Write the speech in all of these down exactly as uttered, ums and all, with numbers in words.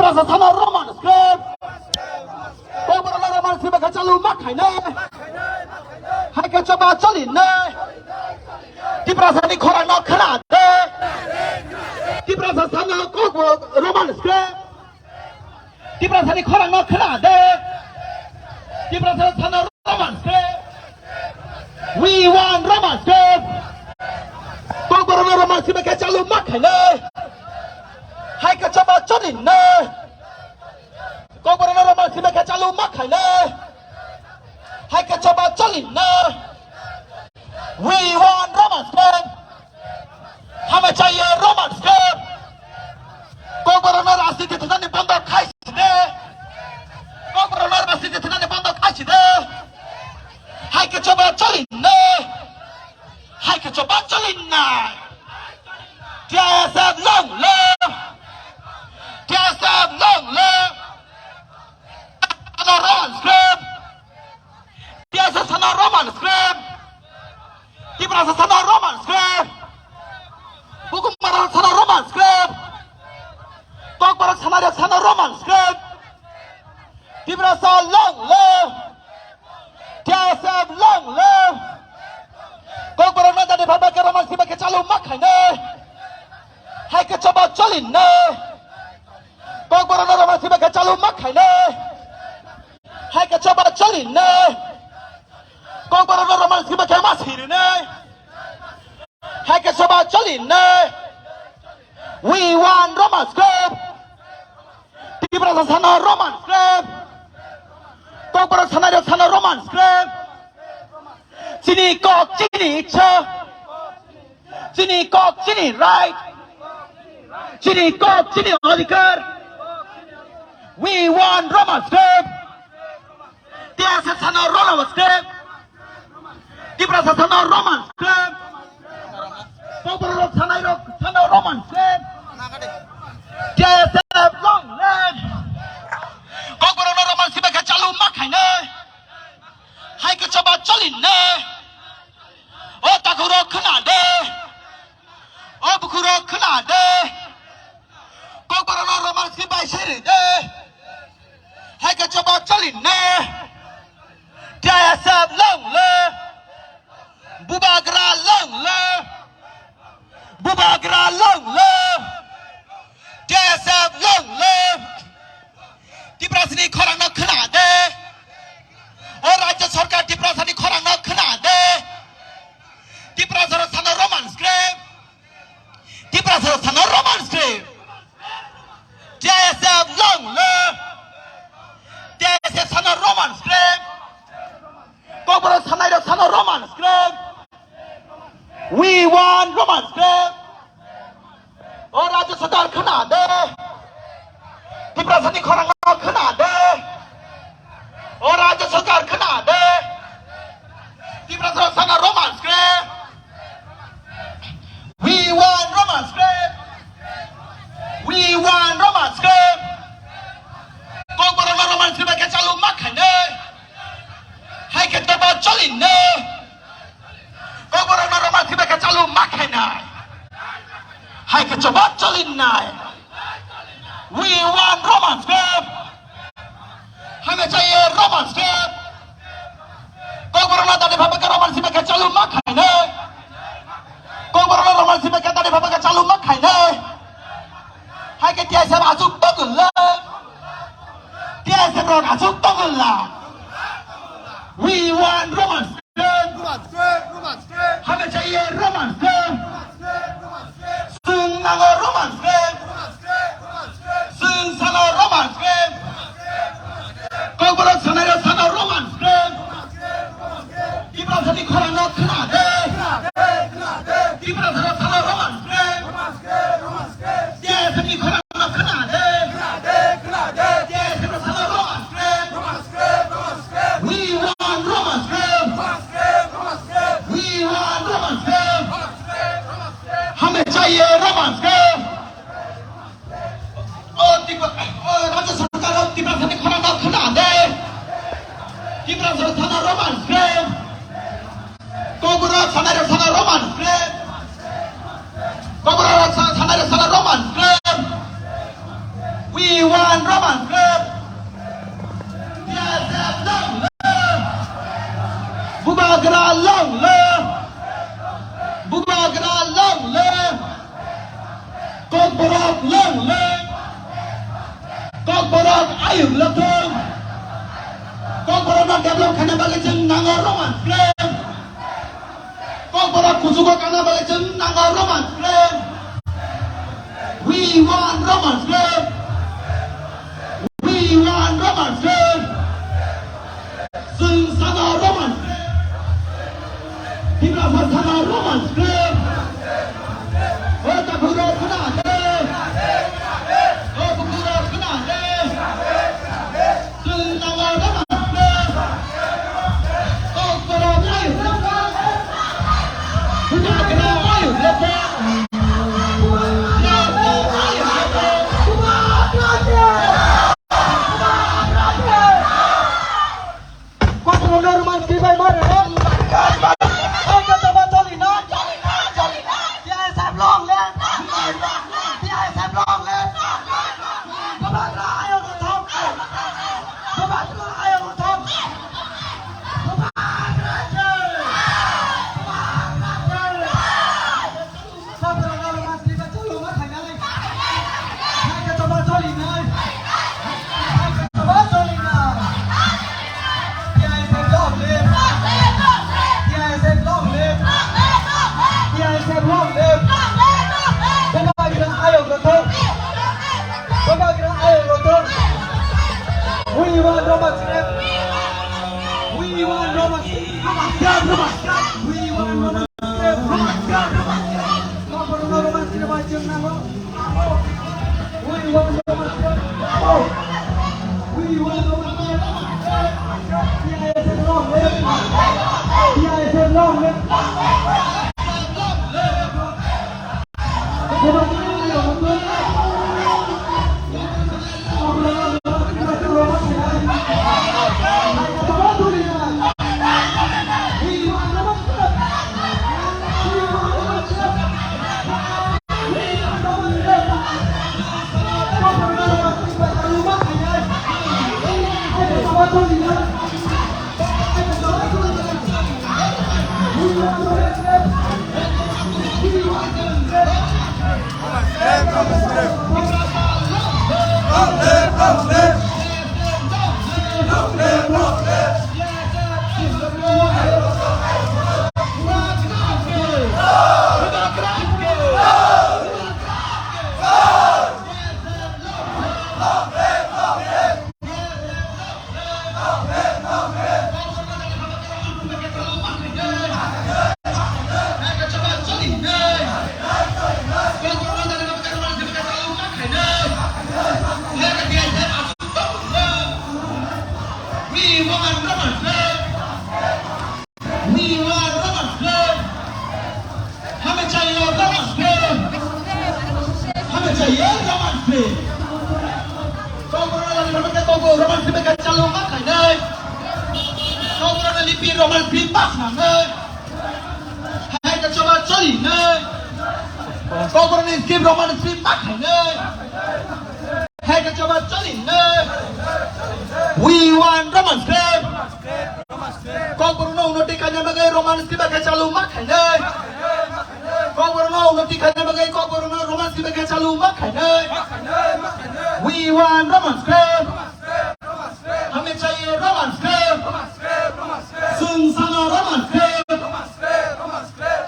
Tiprasa sana Roman script. Kokborok no Roman script khe chalu ma khainai. Hai khe choba choli nai. Tiprasa ni khorang no khna de. Tiprasa sana kokborok Roman script. Tiprasa ni khorang no khna de. Tiprasa sana Roman script. We want Roman script. Kokborok no Roman script khe chalu ma khainai. Hai khe choba choli nai. Kokborok no Roman script khe chalu ma khainai. Hai khe choba choli nai. We want Roman script. Hame chaiye Roman script. Kokborok no rajniti thwnani bondo khai side. Kokborok no rajniti thwnani bondo khai side. Hai khe choba choli nai. Hai khe choba choli nai. T I S F long live. T I S F long live. Sana Roman script. T I S F sana Roman script. Tiprasa sana Roman script. Bukumarok sana Roman script. Kokborok sana sana Roman script. Tiprasa long live. T I S F long live. Kokborok no jadi bhaba khe Roman script khe chalu ma khainai. Hai khe choba choli nai. Kokborok no Roman script khe chalu ma khainai. Hai khe choba choli nai. Kokborok no Roman script khe ma siri nai. Hai khe choba choli nai. We want Roman script. Tiprasa sana Roman script. Kokborok sanai rok sana Roman script. Chini kok chini ichha. Chini kok chini right. Chini kok chini adhikar. We want Roman script. T I S F sana Roman script. Tiprasa sana Roman script. Kokborok sanai rok sana Roman script. T I S F long live. Kokborok no Roman script khe chalu ma khainai. Hai khe choba choli nai. O takhurok khna de. O bukhurok khna de. Kokborok no Roman script bai siri de. Hai khe choba choli nai. T I S F long live. Bubagra long live. Bubagra long live. T I S F long live. Tiprasani khorang no khna de. O Rajya Sarkar Tiprasani khorang no khna de. Tiprasa sana Roman script. Tiprasa sana Roman script. T I S F long live. T I S F sana Roman script. Kokborok sanai rok sana Roman script. We want Roman script. O Rajya Sarkar khna de. Tiprasani khorang no khna de. O Rajya Sarkar khna de. Tiprasa sana Roman script. We want Roman script. We want Roman script. Kokborok no Roman script khe chalu ma khainai. Hai khe choba choli nai. Kokborok no Roman script khe chalu ma khainai. Hai khe choba choli nai. We want Roman script. Hame chaiye Roman script. Kokborok no dadi bhaba khe Roman script khe chalu ma khainai. Kokborok no Roman script khe dadi bhaba khe chalu ma khainai. Hai khe T I S F asuk tongwla. T I S F rok asuk tongwla. We want Roman script. Roman script, Roman script. Hame chaiye Roman script. Roman script, Roman script. Chwng nango Roman script. Roman script, Roman script. Chwng sano Roman script. Kokborok sanai rok sano Roman script. Tiprasani khorang no khna de. Khna de, khna de. Tiprasa rok sano Roman script. Roman script, Roman script. T I S F ni khorang no khna de. Khna de, khna de. T I S F rok sano Roman script. Roman script, Roman script. We want Roman script. Roman script, Roman script. We want Roman script. Roman script, Roman script. Hame chaiye Roman script. O Tipra-, o Rajya Sarkar o Tiprasani khorang no khna de. Tiprasa sana Roman script. Kokborok sanai rok sana Roman script. Kokborok sa-, sanai rok sana Roman script. We want Roman script. T S F long live. Bubagra long live. Bubagra long live. Kokborok long live. Kokborok ayuk lothung. Kokborok no develop khaina bagwi chwng nango Roman script. Kokborok kuchugo kana bagwi chwng nango Roman script. We want Roman script. We want Roman script. Chwng sano Roman script. Tiprasa sano Roman script. O takhurok khna de. O bukurok khna de. We want Roman script. We want Roman script. We want Roman script. We want Roman script. We want Roman script. We want Roman script. We want Roman script. T I S F long live. T I S F long live. Hame chaiyo Roman script. Hame chaiyo Roman script. Kokborok ni Roman script, Kokborok Roman script khe chalu ma khainai. Kokborok ni lipi Roman script ma khainai. Hai ka choba choli nai. Kokborok ni script Roman script ma khainai. Hai ka choba choli nai. We want Roman script. Kokborok no unnoti khaina bagwi Roman script khe chalu ma khainai. Kokborok no unnoti khaina bagwi Kokborok no Roman script khe chalu ma khainai. We want Roman script. Hame chaiye Roman script. Chwng sano Roman script.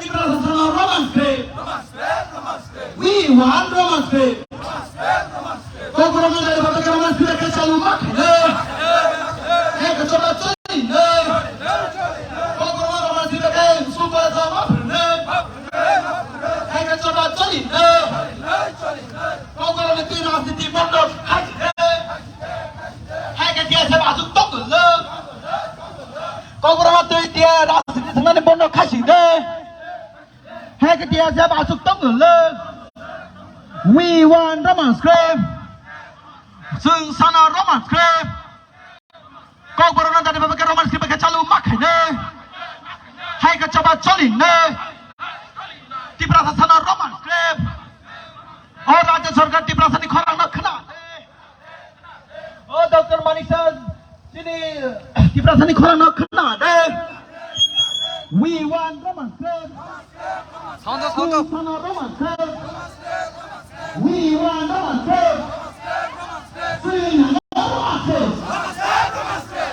Tiprasa sano Roman script. We want Roman script. Kokborok no dai bata Roman script khe chalu ma khainai. Hai ka choba choli nai. Kokborok no Roman script khe school college ma phirnai. Hai ka choba choli nai. Kokborok ni twi rajniti bondo khai nai. Hai ka T S F asuk tongtwlwk. Kokborok no twi tiya rajniti thangmani bondo khai sing nai. Hai ka T S F asuk tongtwlwk. We want Roman script. Chwng sano Roman script. Kokborok no dani baba khe Roman script khe chalu ma khainai. Hai ka choba choli nai. Tiprasa sano Roman script. O rajya sarkar Tiprasa ni khorang no khna. Manik Saha, chini Tiprasani khorang no khna de. We want Roman script. Sound, sound. We want Roman script. We want Roman script. We want Roman script.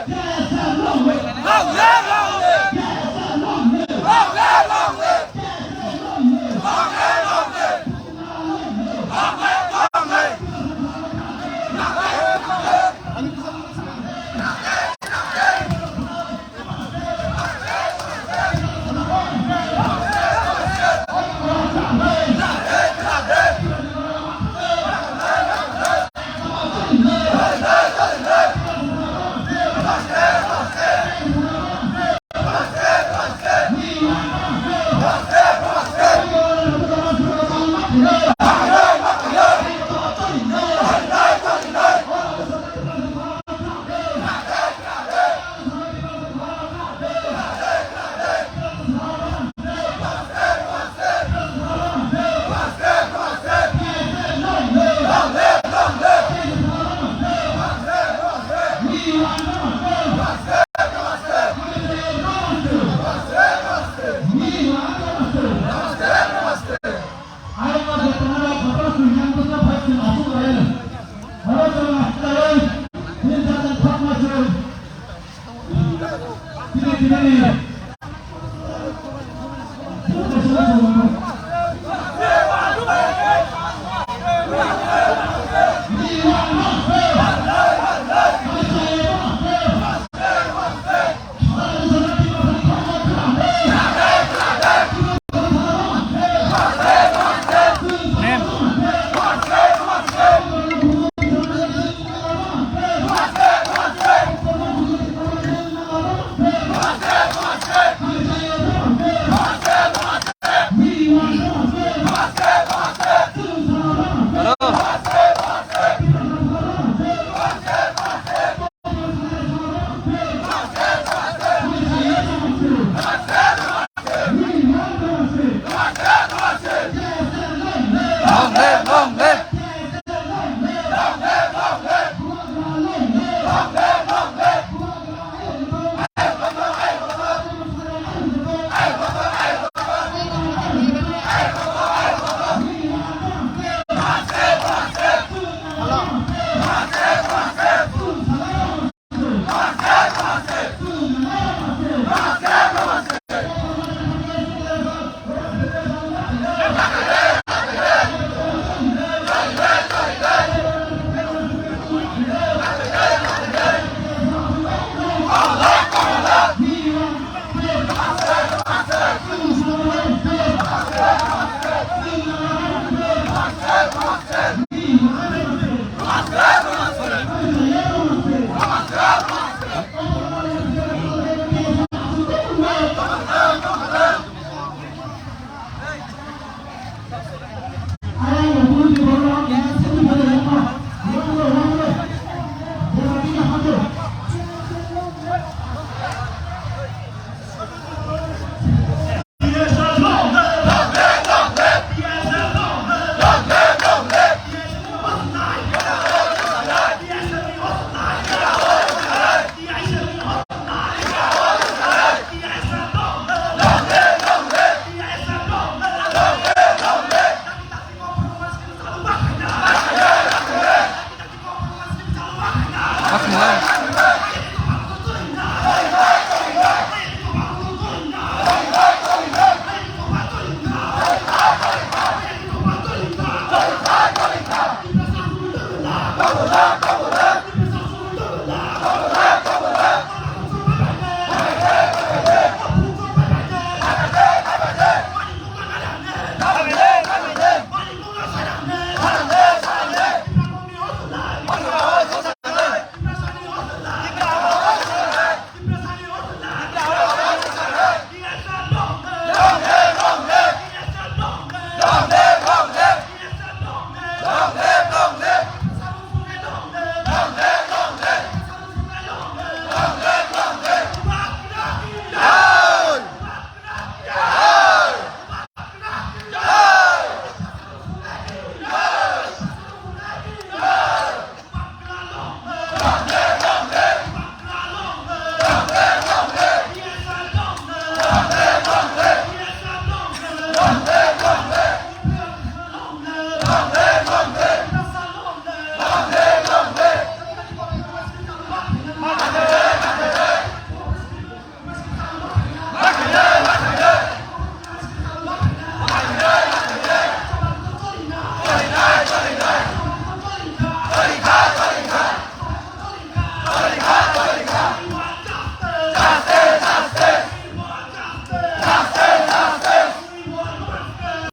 Long live, long live.